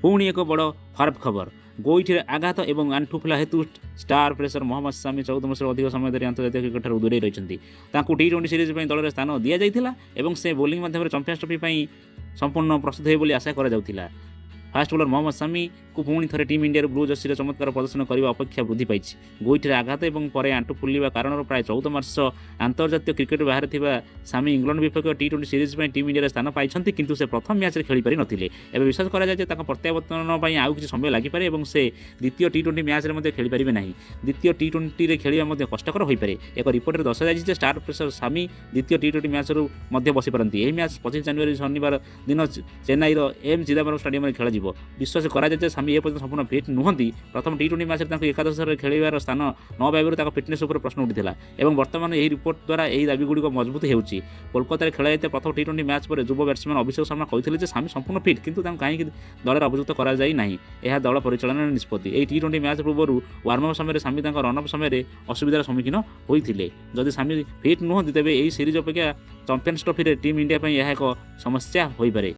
ପୁଣି ଏକ ବଡ଼ ଖରାପ ଖବର। ଗୋଇଠିରେ ଆଘାତ ଏବଂ ଆଣ୍ଠୁ ଫୁଲା ହେତୁ ଷ୍ଟାର ପେସର ମହମ୍ମଦ ସାମି 14 ମାସରୁ ଅଧିକ ସମୟ ଧରି ଆନ୍ତର୍ଜାତୀୟ କ୍ରିକେଟଠାରୁ ଦୂରେଇ ରହିଛନ୍ତି। ତାଙ୍କୁ ଟି-20 ସିରିଜ୍ ପାଇଁ ଦଳରେ ସ୍ଥାନ ଦିଆଯାଇଥିଲା ଏବଂ ସେ ବୋଲିଂ ମାଧ୍ୟମରେ ଚାମ୍ପିୟନ୍ସ ଟ୍ରଫି ପାଇଁ ସମ୍ପୂର୍ଣ୍ଣ ପ୍ରସ୍ତୁତ ହେବେ ବୋଲି ଆଶା କରାଯାଉଥିଲା। ଫାଷ୍ଟ ବୋଲର ମହମ୍ମଦ ସାମିଙ୍କୁ ପୁଣି ଥରେ ଟିମ୍ ଇଣ୍ଡିଆର ବ୍ଲୁ ଜର୍ସିରେ ଚମତ୍କାର ପ୍ରଦର୍ଶନ କରିବା ଅପେକ୍ଷା ବୃଦ୍ଧି ପାଇଛି। ଗୋଇଠିରେ ଆଘାତ ଏବଂ ପରେ ଆଣ୍ଠୁ ଫୁଲିବା କାରଣରୁ ପ୍ରାୟ 14 ମାସ ଆନ୍ତର୍ଜାତୀୟ କ୍ରିକେଟ ବାହାରେ ଥିବା ସାମି ଇଂଲଣ୍ଡ ବିପକ୍ଷ ଟି-20 ସିରିଜ୍ ପାଇଁ ଟିମ୍ ଇଣ୍ଡିଆରେ ସ୍ଥାନ ପାଇଛନ୍ତି, କିନ୍ତୁ ସେ ପ୍ରଥମ ମ୍ୟାଚ୍ରେ ଖେଳିପାରି ନଥିଲେ। ଏବେ ବିଶ୍ୱାସ କରାଯାଏ ଯେ ତାଙ୍କ ପ୍ରତ୍ୟାବର୍ତ୍ତନ ପାଇଁ ଆଉ କିଛି ସମୟ ଲାଗିପାରେ ଏବଂ ସେ ଦ୍ୱିତୀୟ ଟି-20 ମ୍ୟାଚ୍ରେ ମଧ୍ୟ ଖେଳିପାରିବେ ନାହିଁ। ଦ୍ୱିତୀୟ ଟି-20ରେ ଖେଳିବା ମଧ୍ୟ କଷ୍ଟକର ହୋଇପାରେ। ଏକ ରିପୋର୍ଟରେ ଦର୍ଶାଯାଇଛି ଯେ ଷ୍ଟାର ପେସର ସାମି ଦ୍ୱିତୀୟ ଟି-20 ମ୍ୟାଚ୍ରୁ ମଧ୍ୟ ବସିପାରନ୍ତି। ଏହି ମ୍ୟାଚ୍ 25 ଜାନୁଆରୀ ଶନିବାର ଦିନ ଚେନ୍ନାଇର ଏମ୍ ଚିଦାମ୍ବରମ୍ ଷ୍ଟାଡିୟମରେ ଖେଳାଯିବ। ବିଶ୍ୱାସ କରାଯାଏ ଯେ ସାମି ଏପର୍ଯ୍ୟନ୍ତ ସମ୍ପୂର୍ଣ୍ଣ ଫିଟ୍ ନୁହନ୍ତି। ପ୍ରଥମ ଟି-20 ମ୍ୟାଚ୍ରେ ତାଙ୍କୁ ଏକାଦଶରେ ଖେଳିବାର ସ୍ଥାନ ନ ପାଇବାରୁ ତାଙ୍କ ଫିଟନେସ୍ ଉପରେ ପ୍ରଶ୍ନ ଉଠିଥିଲା ଏବଂ ବର୍ତ୍ତମାନ ଏହି ରିପୋର୍ଟ ଦ୍ୱାରା ଏହି ଦାବିଗୁଡ଼ିକ ମଜବୁତ ହେଉଛି। କୋଲକାତାରେ ଖେଳାଯାଇଥିବା ପ୍ରଥମ ଟି-20 ମ୍ୟାଚ୍ ପରେ ଯୁବ ବ୍ୟାଟ୍ସମ୍ୟାନ୍ ଅଭିଷେକ ଶର୍ମା କହିଥିଲେ ଯେ ସାମି ସମ୍ପୂର୍ଣ୍ଣ ଫିଟ୍, କିନ୍ତୁ ତାଙ୍କୁ କାହିଁକି ଦଳରେ ଅଭିଯୁକ୍ତ କରାଯାଇ ନାହିଁ, ଏହା ଦଳ ପରିଚାଳନାର ନିଷ୍ପତ୍ତି। ଏହି ଟି-20 ମ୍ୟାଚ୍ ପୂର୍ବରୁ ୱାର୍ମଅପ୍ ସମୟରେ ସାମି ତାଙ୍କ ରନ୍ଅପ୍ ସମୟରେ ଅସୁବିଧାର ସମ୍ମୁଖୀନ ହୋଇଥିଲେ। ଯଦି ସାମି ଫିଟ୍ ନୁହନ୍ତି, ତେବେ ଏହି ସିରିଜ୍ ଅପେକ୍ଷା ଚାମ୍ପିୟନ୍ସ ଟ୍ରଫିରେ ଟିମ୍ ଇଣ୍ଡିଆ ପାଇଁ ଏହା ଏକ ସମସ୍ୟା ହୋଇପାରେ।